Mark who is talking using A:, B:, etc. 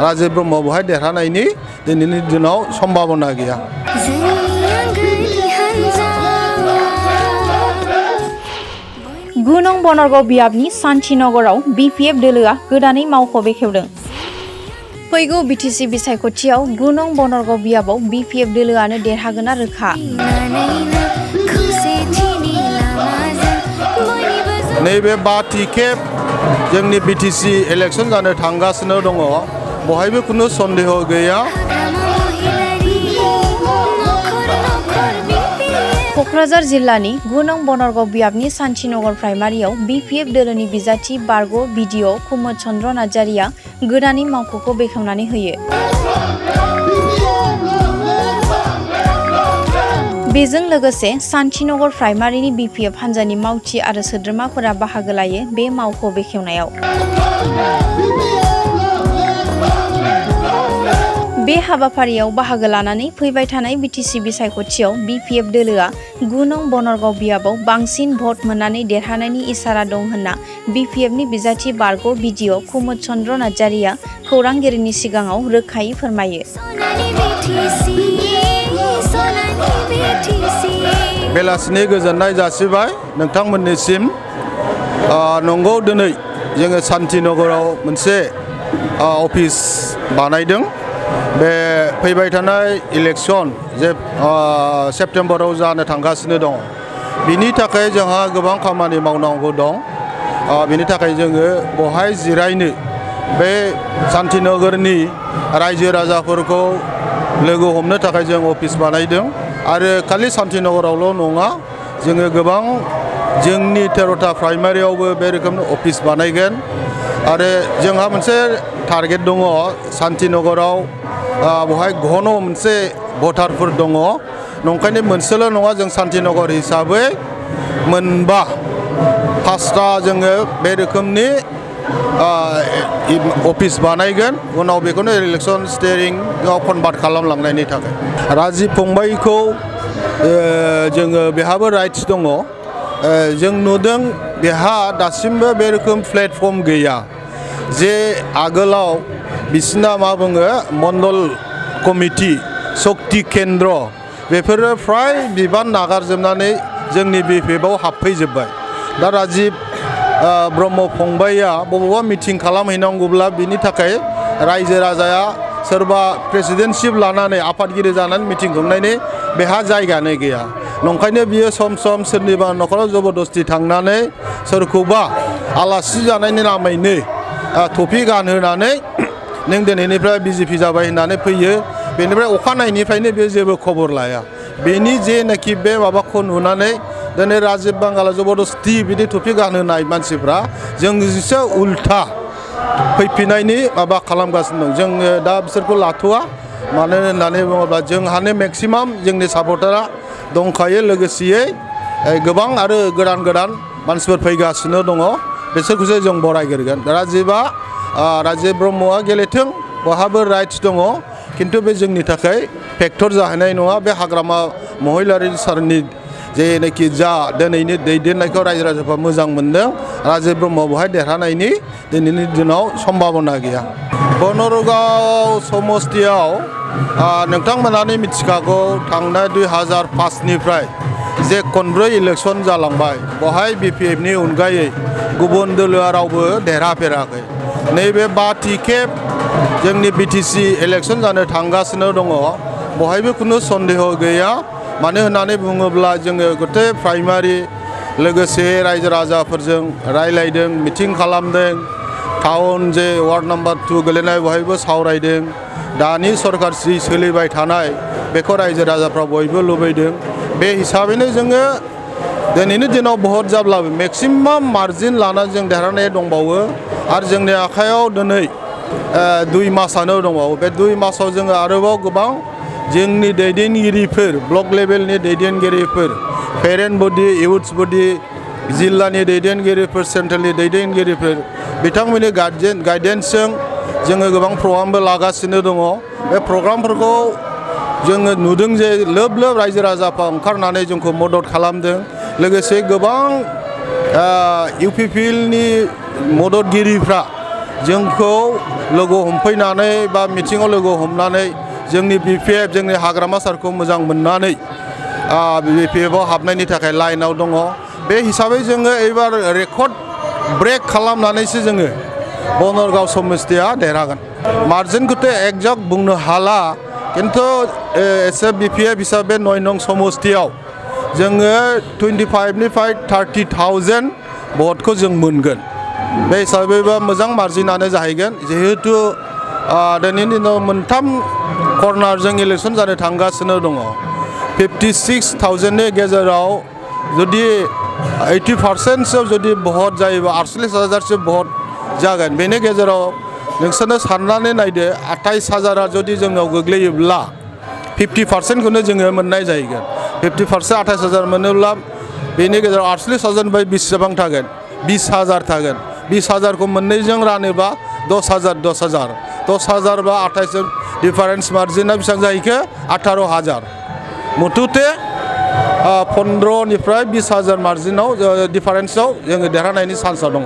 A: राजीब ब्रह्म बेवहाय देरहानायनि दिनैनि दिनाव सम्भावना गैया।
B: गुनं बनरग बियाबनि सान्थिनगराव BPF दोलोआ गोदानै मावख' बेखेवदों। फैगौ BTC बिसायख'थियाव गुनं बनरग बियाबाव BPF दोलोआनो देरहागोना रोखा।
A: नैबे 5थि खेब जोंनि BTC इलेक्शन जानो थांगासिनो दङ। बहायबो खुनु सन्देह गैया।
B: क'क्राझार जिल्लानि गुनं बनरग बियाबनि सान्थिनगर प्राइमारियाव BPF दोलोनि बिजाथि बारग' BDO कुमोद चन्द्र नार्जारिया गोदानै मावख'खौ बेखेवनानै होयो। बेजों लोगोसे सान्थिनगर प्राइमारिनि BPF हान्जानि मावथि आरो सोद्रोमाफोरा बाहागो लायो बे मावख' बेखेवनायाव। बे हाबाफारियाव बाहागो लानानै फैबाय थानाय BTC बिसायख'थियाव BPF दोलोआ गुनं बनरग बियाबाव बांसिन भट मोननानै देरहानायनि इसारा दं होनना BPFनि बिजाथि बारग' BDO कुमोद चन्द्र नार्जारिया खौरांगिरिनि सिगाङाव रोखायै फोरमायो।
A: बेलासिनि गोजोननाय जासिबाय नोंथांमोननिसिम। नंगौ दिनै जोङो सान्थिनगराव मोनसे अफिस बानायदों। बे फैबाय थानाय इलेक्शन जे सेप्तेम्बराव जानो थांगासिनो दं। बिनि थाखाय जोंहा गोबां खामानि मावनांगौ दं। बिनि थाखाय जोङो बहाय जिरायनो बे सान्थिनगरनि रायजो राजाफोरखौ लोगो हमनो थाखाय जों अफिस बानायदों। आरो खालि सान्थिनगरावल' नङा, जोङो गोबां जोंनि 13था प्राइमारियावबो बे रोखोमनि अफिस बानायगोन। आरो जोंहा मोनसे टारगेट दङ सान्थिनगराव बहाय घन मोनसे भटारफोर दङ। नंखायनो मोनसेल' नङा, जों सान्थिनगर हिसाबै मोनबा 5टा जोङो बे रोखोमनि अफिस बानायगोन। उनाव बेखौनो इलेक्शन स्टेरिंआव कनभार्ट खालामलांनायनि थाखाय। राजीब फंबायखौ जोङो बेहाबो राइट्स दङ। जों नुदों बेहा दासिमबो बे रोखोम प्लेटफर्म गैया। जे आगोलाव बिसिना मा बुङो मण्डल कमिटि शक्ति केन्द्र बेफोरो फ्राय बिबान नागारजोबनानै जोंनि BPFआव हाबफैजोब्बाय। दा राजीब ब्रह्म फंबाया बबेबा मिटिं खालामहैनांगौब्ला बिनि थाखाय रायजो राजाया सोरबा प्रेसिडेन्टशिप लानानै आफादगिरि जानानै मिटिं खुंनायनि बेहा जायगानो गैया। नंखायनो बियो सम सम सोरनिबा न'खराव जबरदस्ति थांनानै सोरखौबा आलासि जानायनि नामैनो टफि गानहोनानै नों दिनैनिफ्राय BJP जाबाय होननानै फैयो। बेनिफ्राय अखानायनिफ्रायनो बे जेबो खबर लाया। बेनि जेनाखि बे माबाखौ नुनानै दिनै राजीब बांगाला जबरदस्ति बिदि टफि गानहोनाय मानसिफ्रा जोंसो उल्था फैफिननायनि माबा खालामगासिनो दं। जोङो दा बिसोरखौ लाथ'वा। मानो होननानै बुङोब्ला जोंहानो मेक्सिमाम जोंनि सापर्टारा दंखायो। लोगोसेयै गोबां आरो गोदान गोदान मानसिफोर फैगासिनो दङ। बिसोरखौसो जों बरायग्रोगोन। राजीब ब्रह्मआ गेलेथों, बहाबो राइट्स दङ। खिन्थु बे जोंनि थाखाय फेक्टर जाहैनाय नङा। बे हाग्रामा महिलारि सारनि जेनाखि दिनैनि दैदेननायखौ रायजो राजाफ्रा मोजां मोनदों। राजीब ब्रह्म बेवहाय देरहानायनि दिनैनि दिनाव सम्भावना गैया। बनरगाव समस्तियाव नोंथांमोनानो मिथिखागौ थांनाय 2005निफ्राय जे खनब्रै इलेक्शन जालांबाय। बेवहाय BPFनि अनगायै गुबुन दोलोआ रावबो देरहाफेराखै। नैबे 5थि खेब जोंनि BTC इलेक्शन जानो थांगासिनो दङ। बहायबो खुनु सन्देह गैया। मानो होननानै बुङोब्ला जोङो गथे प्राइमारि लोगोसे रायजो राजाफोरजों रायलायदों, मिटिं खालामदों। टाउन जे वार्ड नम्बर 2 गोलैनाय बहायबो सावरायदों। दानि सरकार जि सोलिबाय थानाय बेखौ रायजो राजाफ्रा बयबो लुबैदों। बे हिसाबैनो जोङो दिनैनि दिनाव भट जाब्लाबो मेक्सिमाम मार्जिन लानानै जों देरहानाय दंबावो। आरो जोंनि आखायाव दिनै 2 मासानो दंबावो। बे 2 मासाव जोङो आरोबाव गोबां जोंनि दैदेनगिरिफोर, ब्लक लेभेलनि दैदेनगिरिफोर, पेरेन्ट बडि, इउथ्स बडि, जिल्लानि दैदेनगिरिफोर, सेन्ट्रेलनि दैदेनगिरिफोर बिथांमोननि गाइडेन्सजों जोङो गोबां प्रग्रामबो लागासिनो दङ। बे प्रग्रामफोरखौ जोङो नुदों जे लोब लोब रायजो राजाफ्रा ओंखारनानै जोंखौ मदद खालामदों। लोगोसे गोबां UPPनि मददगिरिफ्रा जोंखौ लोगो हमफैनानै बा मिटिङाव लोगो हमनानै जोंनि BPF जोंनि हाग्रामा सारखौ मोजां मोननानै BPFआव हाबनायनि थाखाय लाइनाव दङ। बे हिसाबै जोङो एबार रेकर्ड ब्रेक खालामनानैसो जोङो बनरगाव समस्तिया देरहागोन। मार्जिनखौथ' एक्जाक्ट बुंनो हाला, खिन्थु एसे BPF हिसाबै 9 नं समस्तियाव जोङो 25निफ्राय 30,000 भटखौ जों मोनगोन। बे हिसाबैबा मोजां मार्जिनानो जाहैगोन, जिहेतु दिनैनि दिनाव मोनथाम कर्नारजों इलेक्सन जानो थांगासिनो दङ। 56,000नि गेजेराव जुदि 80%सो जुदि भट जायोबा 48,000सो भट जागोन। बेनि गेजेराव नोंसोरनो साननानै नायदो, 28,000आ जुदि जोंनाव गोग्लैयोब्ला 50%खौनो जोङो मोननाय जाहैगोन। 50% 28,000 मोनोब्ला बेनि गेजेराव 48,000 बाय बेसेबां थागोन? 20,000 थागोन। 20,000खौ मोननैजों रानोबा 10,000 10,000 बा 28 डिफारेन्स मार्जिना बेसेबां जाहैखो? 18,000। मुथुते 15निफ्राय 20,000 मार्जिनाव डिफारेन्सआव जोङो देरहानायनि चान्सआ दङ।